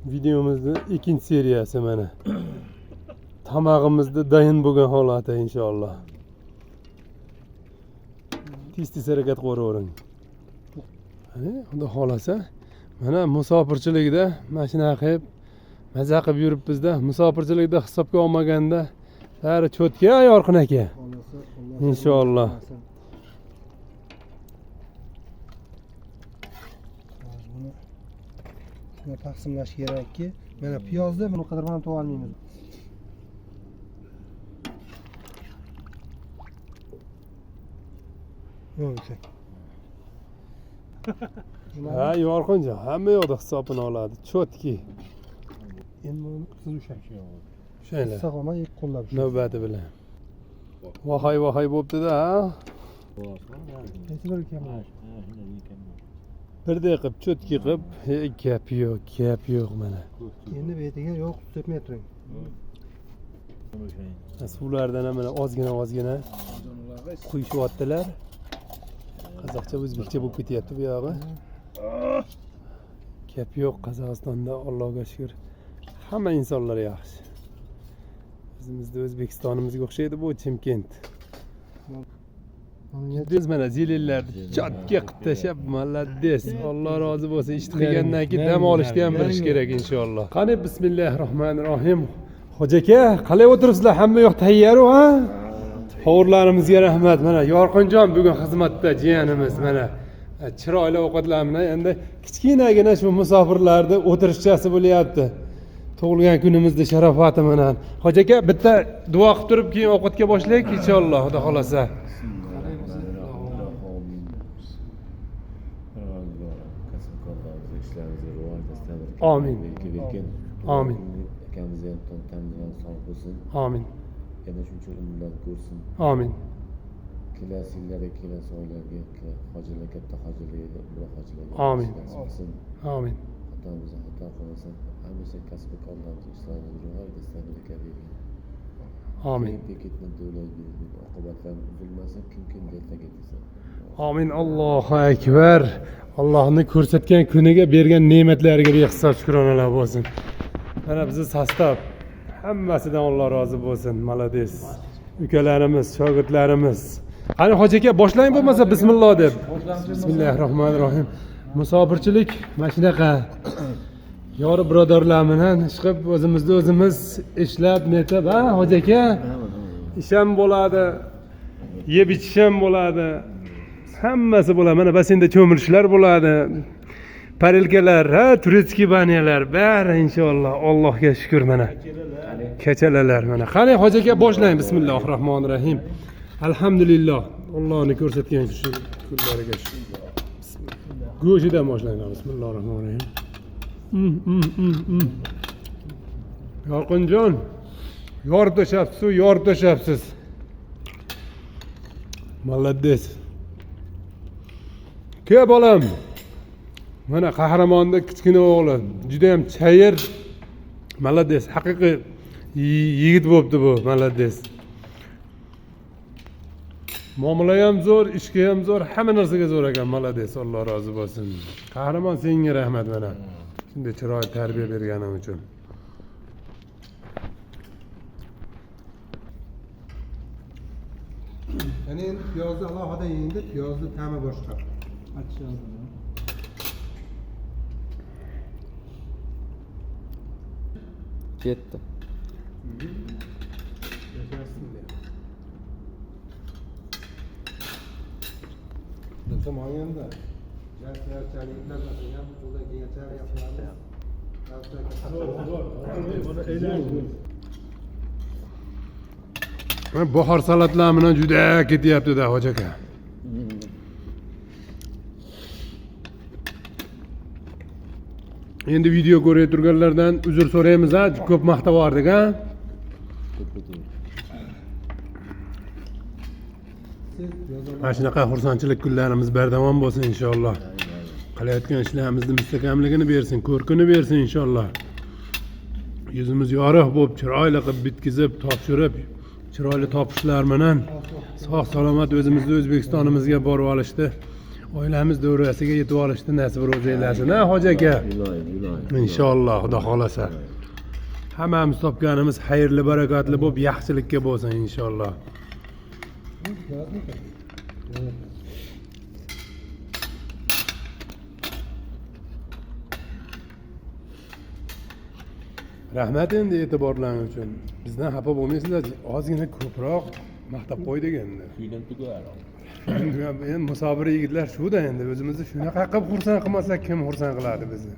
Videomizni ikkinchi seriyasi mana. Tomog'imizda dayin bo'lgan holati inshaalloh. Tez tez harakat qilavering. Hani xudo xolasa mana musofirchilikda mana shunaqa qilib maza qilib yuribmizda. Musofirchilikda hisobga olmaganda bari cho'tka Yorqin aka. Inshaalloh. Buni shuni taqsimlash kerakki, mana piyozni buni qadar ham to'g'ri olmaymiz. Yo'q. Ha, Yorqinjon hamma yoqda hisobini oladi. Cho'tki. Endi buni siz ushlang. Ushanglar. Issiq olmay ikki qo'llab ushlang. Navbati bilan. Vahoy vahoy bo'pti-da, ha? Qaysi bir kam? Birday qilib, cho'tki qilib, gap yo'q, gap yo'q mana. Endi bu yerga yo'q sepmay turing. Suvlardan ham mana ozgina ozgina quyishyaptilar. Qozoqcha o'zbekcha bo'lib ketyapti bu yog'i. Gap yo'q, Qozog'istonda Allohga shukr hamma insonlar yaxshi. Bizimizda O'zbekistonimizga o'xshaydi bu Chimkent. Biz mana zilillarni chotga qilib tashlab, malades. Alloh rozi bo'lsin. Ish qilgandan keyin dam olishni ham bilish kerak inshaalloh. Qani bismillahirrohmanirrohim. Hoji aka, qalay o'tiribsizlar? Hamma yoq tayyor-ku, ha? Hovurlarimizga rahmat. Mana Yorqinjon bugun xizmatda jiyanimiz mana chiroyli ovqatlar bilan endi kichkinagina shu musofirlarni o'tirishchasi bo'lyapti. Tug'ilgan kunimizni sharofati bilan. Hoji aka, bitta duo qilib turib keyin ovqatga boshlaylik inshaalloh, Xudo xolasa. Amin. Amin. Akamizni ham tandan sog' bo'lsin. Amin. Yana shuncha umrlar ko'rsin. Amin. Kelasi yillarga, kelasi oylarga, hojilar, katta hojilarga, umra hojilarga. Amin. Amin. Xatomizni xato qilmasin. Hamisha kasbi korlarimiz ishlarimiz rivoj berka bergin. Amin. Bekitni davlat bergin. Oqibatlar uzilmasin, kim kim deltaga ketsa. Amin. Allohu akbar. Allohni ko'rsatgan kuniga bergan ne'matlariga behisob shukronalar bo'lsin. Mana bizni sostav hammasidan Alloh rozi bo'lsin. Malades. Ukalarimiz, shogirdlarimiz. Qani hoji aka, boshlang bo'lmasa bismillah deb. Bismillahirrohmanirrohim. Musofirchilik mana shunaqa. Yori birodarlar bilan chiqib o'zimizni o'zimiz ishlab netib, ha hoji aka? Ish ham bo'ladi, yeb ichish ham bo'ladi. Hammasi bo'ladi. Mana basseynda cho'milishlar bo'ladi. Parelkalar, ha, turetskiy banyalar, bari inshaalloh. Allohga shukr mana. Kachalalar mana. Qani hoji aka boshlang. Bismillahirrohmanirrohim. Alhamdulillah. Allohni ko'rsatgan shu kunlariga shukr. Go'shidan boshlang. Bismillahirrohmanirrohim. Yorqinjon, yorib tashlabsiz, yorib tashlabsiz. Malades. Ke bolam. Mana qahramonni kichkina o'g'li, juda ham chayir. Malades, haqiqiy yigit bo'pti bu, malades. Muomala ham zo'r, ishga ham zo'r, hamma narsaga zo'r ekan, malades. Alloh rozi bo'lsin. Qahramon, senga rahmat mana. Shunday chiroyli tarbiya berganing uchun. Ya'ni endi piyozni alohida yeyinda piyozni ta'mi boshqa. Ketdi. Bilsam olganda ham qo'ldan kelgancha harakat qilamiz. Bahor salatlar bilan juda ketyapti-da hoji aka. Endi video ko'rib turganlardan uzr so'raymiz, ha, ko'p maqtab yubordik, ha? Mana shunaqa xursandchilik kunlarimiz bardavom bo'lsin inshaalloh. Qilayotgan ishlarimizni mustahkamligini bersin, ko'rkini bersin inshaalloh. Yuzimiz yorug' bo'lib, chiroyli qilib bitkizib, topshirib, chiroyli topishlar bilan sog' salomat o'zimizni O'zbekistonimizga borib olishni Oilamiz do'rasiga yetib olishni nasib ro'zi aylasin, ha, hoji aka. Iloyim, iloyim. Inshaalloh, xudo xohlasa. Hammamiz topganimiz xayrli, barakotli bo'lib, yaxshilikka bo'lsin inshaalloh. Piyozmi? Rahmat endi e'tiborlaring uchun. Bizdan xafa bo'lmaysizlar, ozgina ko'proq maqtab qo'ydik endi. Kuydan tugar. Endi musofir yigitlar shuda endi o'zimizni shunaqa qilib xursand qilmasak, kim xursand qiladi bizni?